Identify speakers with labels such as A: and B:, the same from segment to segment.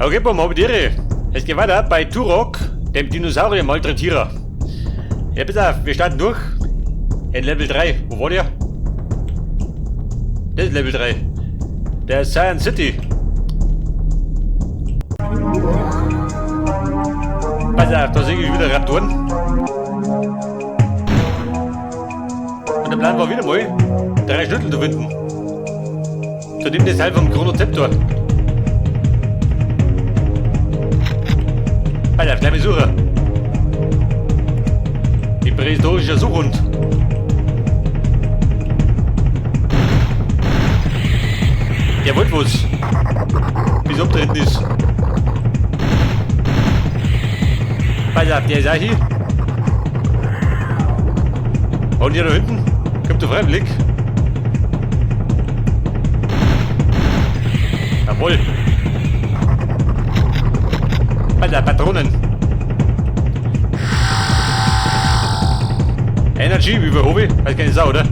A: Okay, Buam, hab die Ehre. Es geht weiter bei Turok, dem Dinosaurier-Malträtierer. Ja, pass auf, wir starten durch. In Level 3. Wo war der? Das ist Level 3. Der Science City. Pass auf, da sehe ich wieder Raptoren. Und der Plan war wieder mal, 3 Schlüssel zu finden. Zu dem Teil vom Chronozeptor. Pass auf, gleich mal suchen. Die prähistorische Suchhund. Der wollte was. Wie es abtreten ist. Pass auf, der ist auch hier. Und hier da hinten kommt der Freiblick. Jawohl. Pass auf, Patronen. Energy, wie viel hab ich? Weiß keine Sau, oder?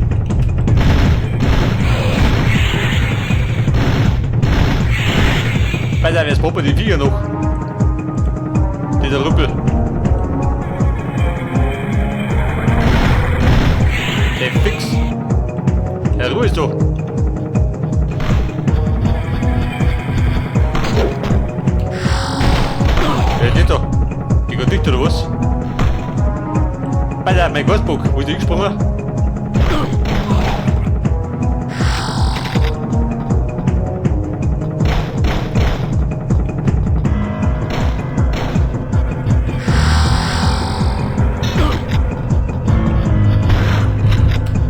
A: Pass auf, jetzt poppen die Viecher noch. Dieser Rüppel. Der fix. Ja, Ruhe ist doch. Der geht doch. Die geht dicht oder was? Pass auf, mein Gasbock. Wo ist der hingesprungen?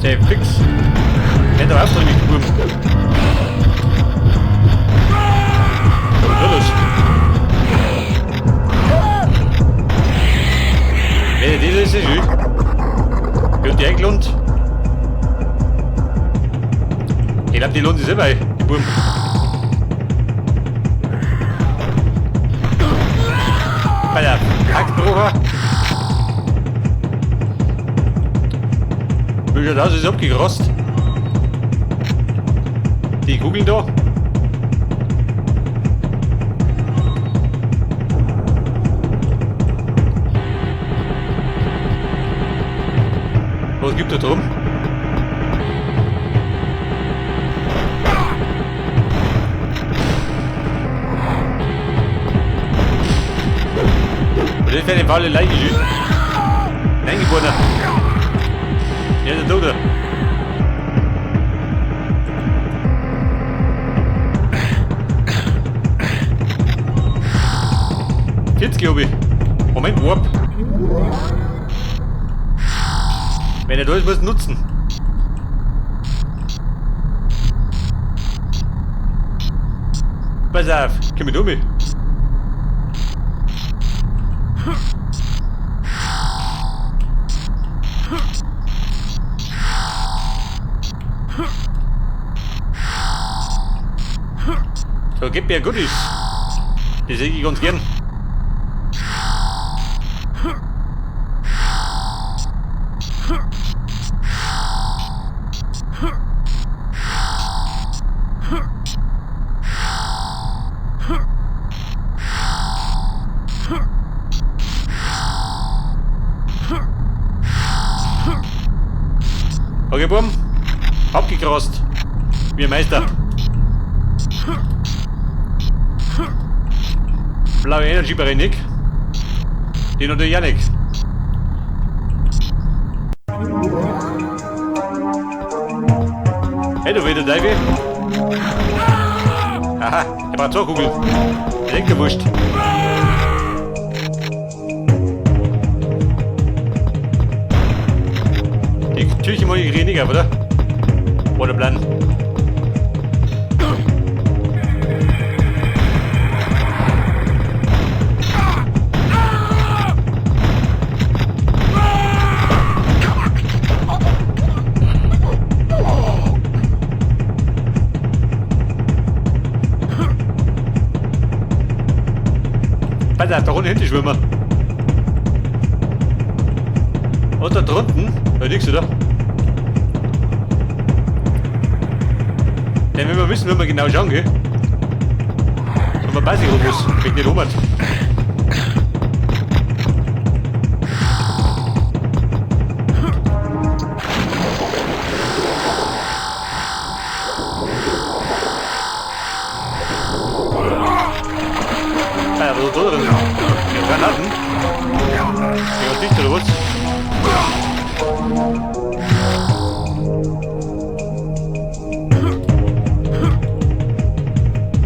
A: Der fix. Der hat doch aufdringlich, die Burm. Was ist los? Wer das ist, ist ich. Wird die eingelohnt? Ich glaub, die lohnt sich selber ein, die Burm. Alter, Hackbrucher. Wie schaut aus, ist abgegrost. Die Kugeln da. Was gibt da drum? Und das ist eine faule Leiche. Neingeborener. Ja, der Tote. 40 hab ich. Moment, Warp. Wenn er da ist, muss ich nutzen. Pass auf, komm mit um. So, gib mir Goodies. Die sehe ich ganz gern. Okay, Buam. Abgegrast. Wie ein Meister. Blaue Energy bei Nick. Die natürlich auch nicht. Hey, du wieder Davy. Aha, er braucht zwei Kugeln. Lenkerwurst. Die Türchen muss ich nicht auf, oder? Oder Plan? Pass auf, da unten hinten schwimmen. Und da drunten, da liegst du da. Denn wenn wir wissen, wenn wir genau schauen, gell? So, wir Weiß ich, was, wenn ich nicht um. Ah, was ist da drin? Ja, Granaten. Ja, dicht oder was?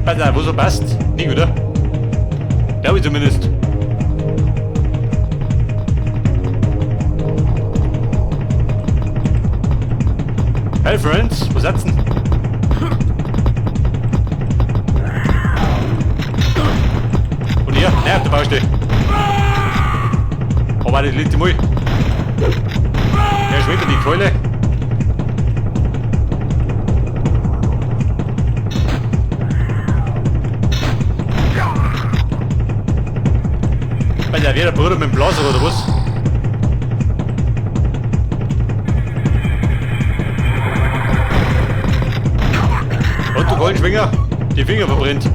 A: Alter, wo so passt? Nicht, oder? Glaube ich zumindest. Hey Friends, wo setzen? Und hier? Nein, auf der Baustelle. Aber das liegt mal. Ja, schon wieder die Keule. Alter, wer der Bruder mit dem Blaser oder was? Und du Goldenschwinger, die Finger verbrennt.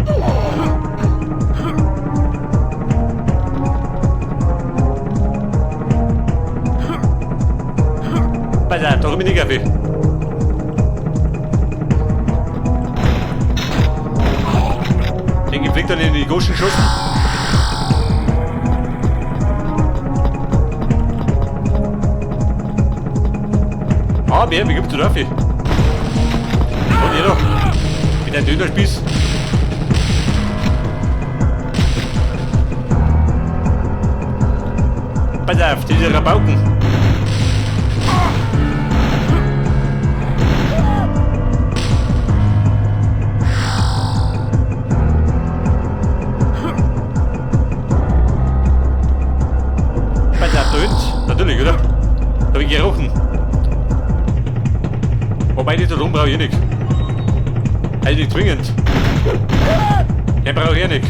A: Alter, da bin ich Kaffee. Den geflickt dann in die Goschen geschossen. Ah, wer? Wie gibst du dafür? Und ihr doch. Mit einem Dönerspieß. Pass auf, diese Rabauken. Pass auf, da hinten. Natürlich, oder? Da hab ich gerochen. Wobei, die da rum brauche ich nicht. Also nicht zwingend. Den brauche ich nicht.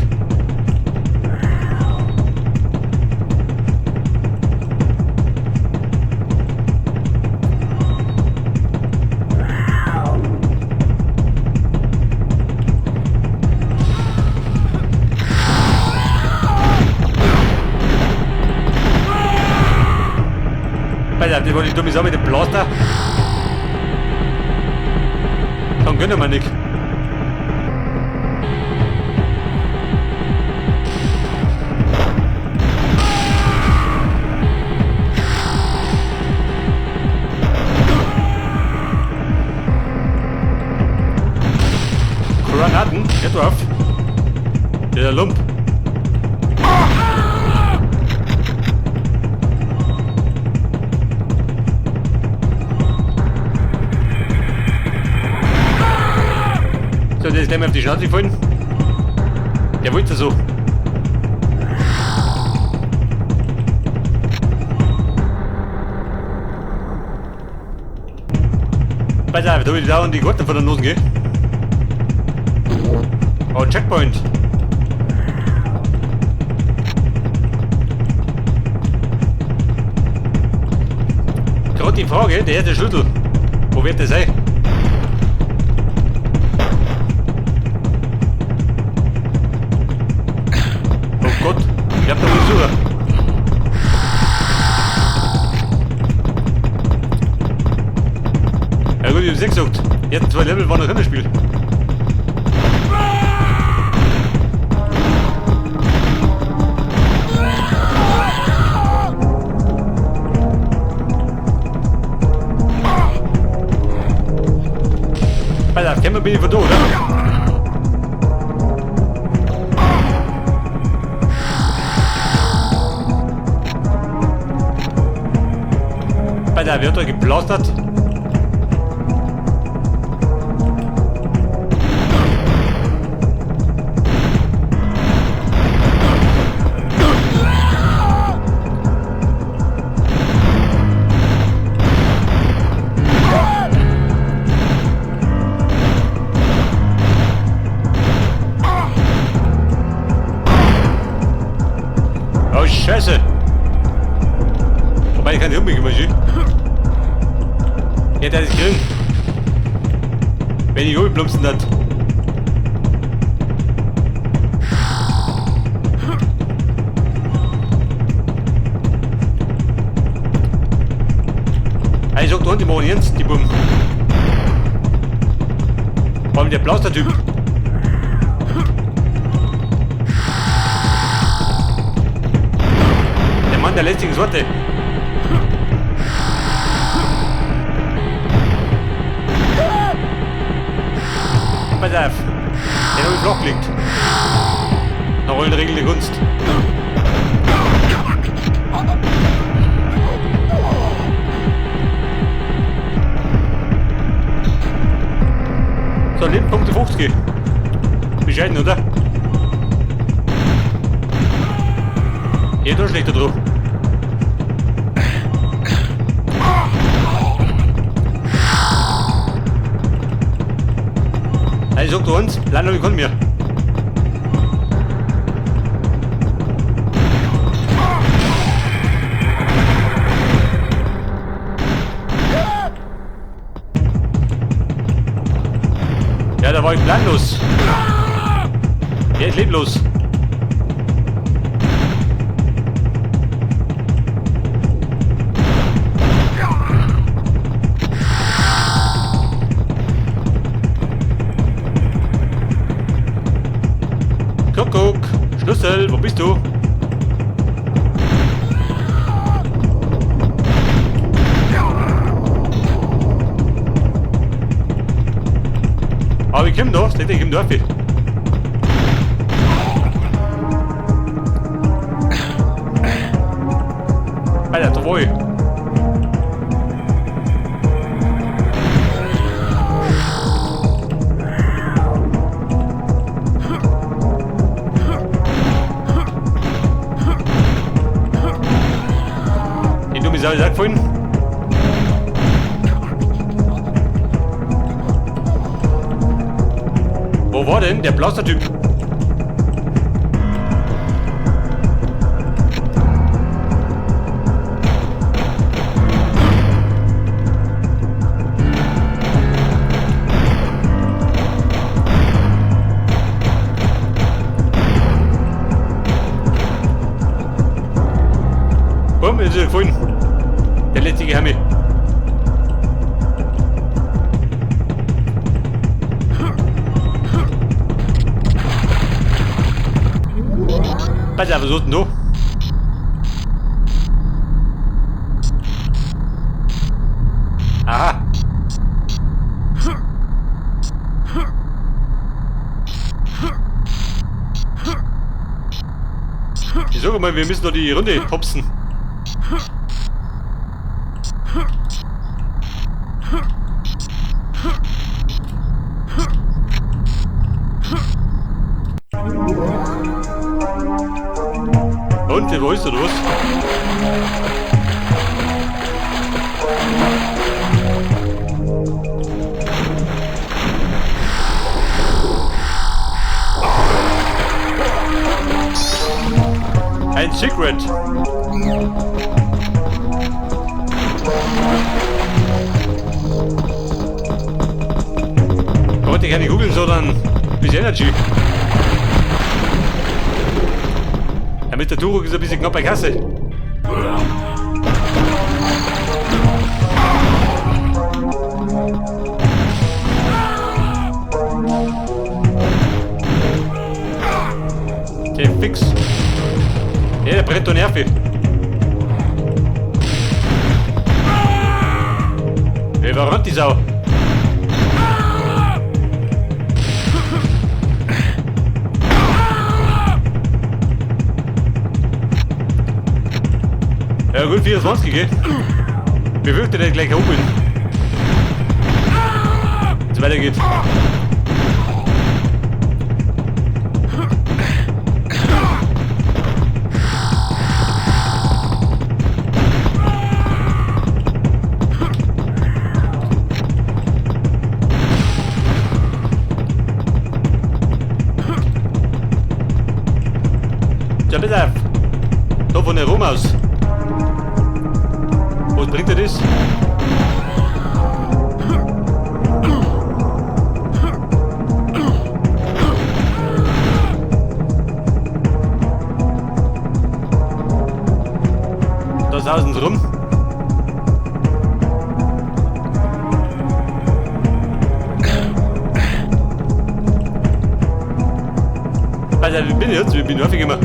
A: Alter, das war die dumme Sau mit dem Blaster. Dann gönnen wir nicht. Granaten, hör drauf. Der Lump. So, der ist gleich mal auf die Schnauze gefallen. Der wollte so. Pass auf, da will ich dauernd die Gurte von der Nase gehen. Oh, Checkpoint. Gerade die Frage, der erste Schlüssel. Wo wird der sein? Oh Gott, ich hab da wohl suchen. Ja gut, ich hab's ja gesagt. Die ersten 2 Level waren noch im Spiel. Alter, kennen wir bin ich von da, oder? Alter, wer hat da geblastert? Oh, Scheiße! Wobei, ich kann nicht umbringen, Maschine. Ja, der ist grün. Wenn ich umplumpsen hat. machen jetzt, die Buben. Vor allem der Blaster-Typ. Der Mann der lästigen Sorte. Pass auf. Der hab ich flach gelegt. Nach allen Regeln der Kunst. So, Lebenspunkte 50. Bescheiden, oder? Hier, da schlechter drauf. Also, sag du uns, leider ich kann mir. Ja, da war ich planlos. Ja, ich leblos. Kuckuck, Schlüssel, wo bist du? Aber ich komm da, steht ich im Dorf. Alter, da war ich. Die dumme Sau ist auch gefallen. Wo war denn der Blaster-Typ? Bumm, ist er gefallen. Der letzte Hammi. Pass auf, was ist denn da? Aha. Ich sag mal, wir müssen doch die Runde hopsen. Und, wo ist er, was? Ein Secret! Da wollte ich keine Kugeln, sondern ein bisschen Energy. Ja, mit der Turok ist ein bisschen knapp bei Kasse. Der fix. Ja, der brennt doch nervig. Ey, wer rennt die Sau? Ja gut, 24, gell? Wir fürchten nicht gleich oben. Wenn's weitergeht. Ja, bitte auf. Da von der Rum aus. Was bringt dir das? Da sausen sie rum. Pass auf, wie bin ich jetzt? Ich bin aufgekommen.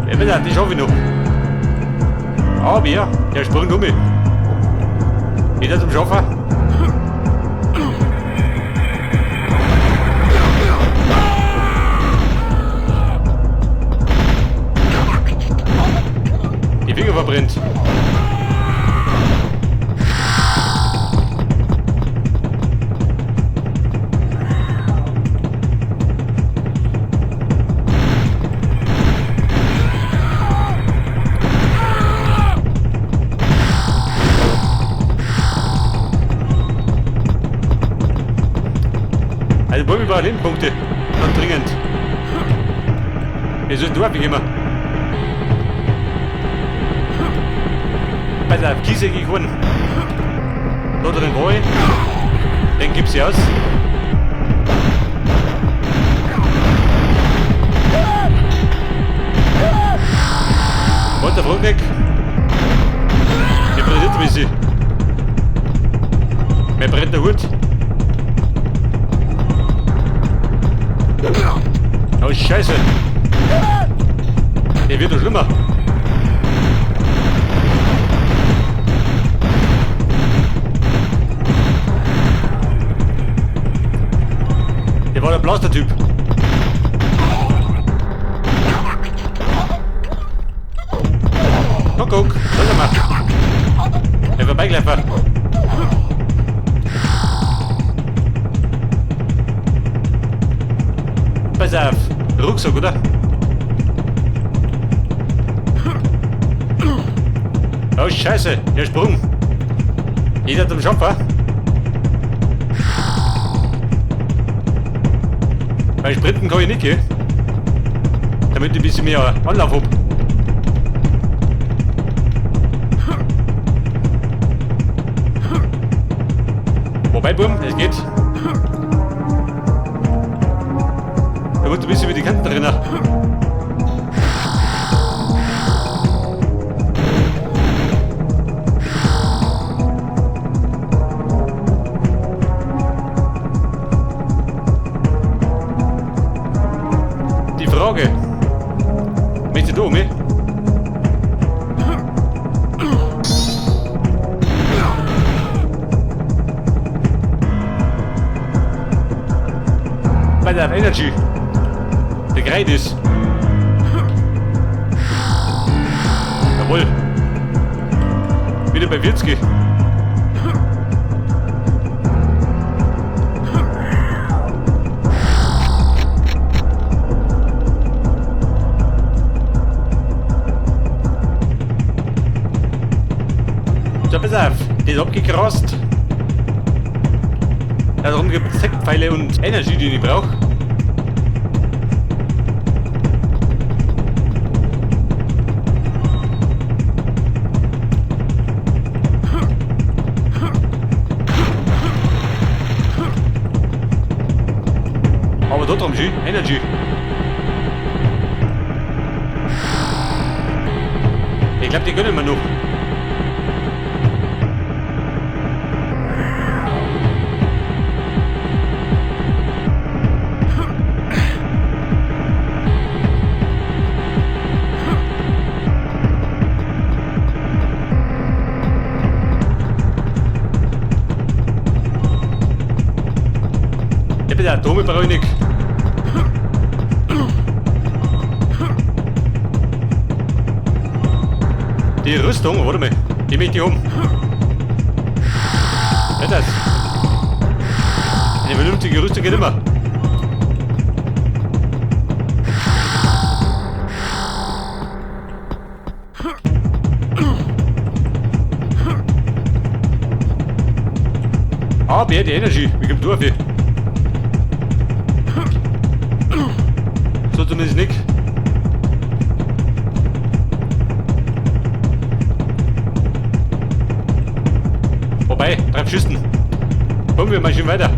A: Ja, pass auf, das schaffe ich noch. Aber ja, der springt um mich. Wieder zum Schaffen. Die Finger verbrennt. Also wollen wir brauchen Lebenspunkte. Ganz dringend. Wir sollten durchgehen. Pass auf, Kiese gekommen. Da drin rein. Den gibt's sie aus. What the fuck, weg? Der brennt ein bisschen. Mir brennt der Hut. Oh Scheiße! Der wird doch schlimmer. Der war der Blaster-Typ. Kuckuck, lass mal. Der vorbeigelaufen. Pass auf, Rucksack, oder? Oh Scheiße, der Sprung. Jeder zum Schopfer. Weil sprinten kann ich nicht, gell? Damit ich ein bisschen mehr Anlauf hab. Wobei, Bum, es geht. Da wird ein bisschen über die Kanten drin. Die Frage. Möchtest du um mich? Bei der Energy. Der Gerät ist. Jawohl. Wieder bei Wirzki. So, pass auf. Das ist abgegrast. Darum gibt es Sektpfeile und Energy, die ich brauche. Aber da drum schön, Energy. Ich glaube, die gönnen wir noch. Ich bin der Atome brauche ich nicht. Die Rüstung, warte mal, die möchte ich um. Ja, das. Eine vernünftige Rüstung geht immer. Ah, die Energy, wie kommt du auf hier? So zumindest nicht. Wobei, drauf schießen. Kommen wir mal schön weiter.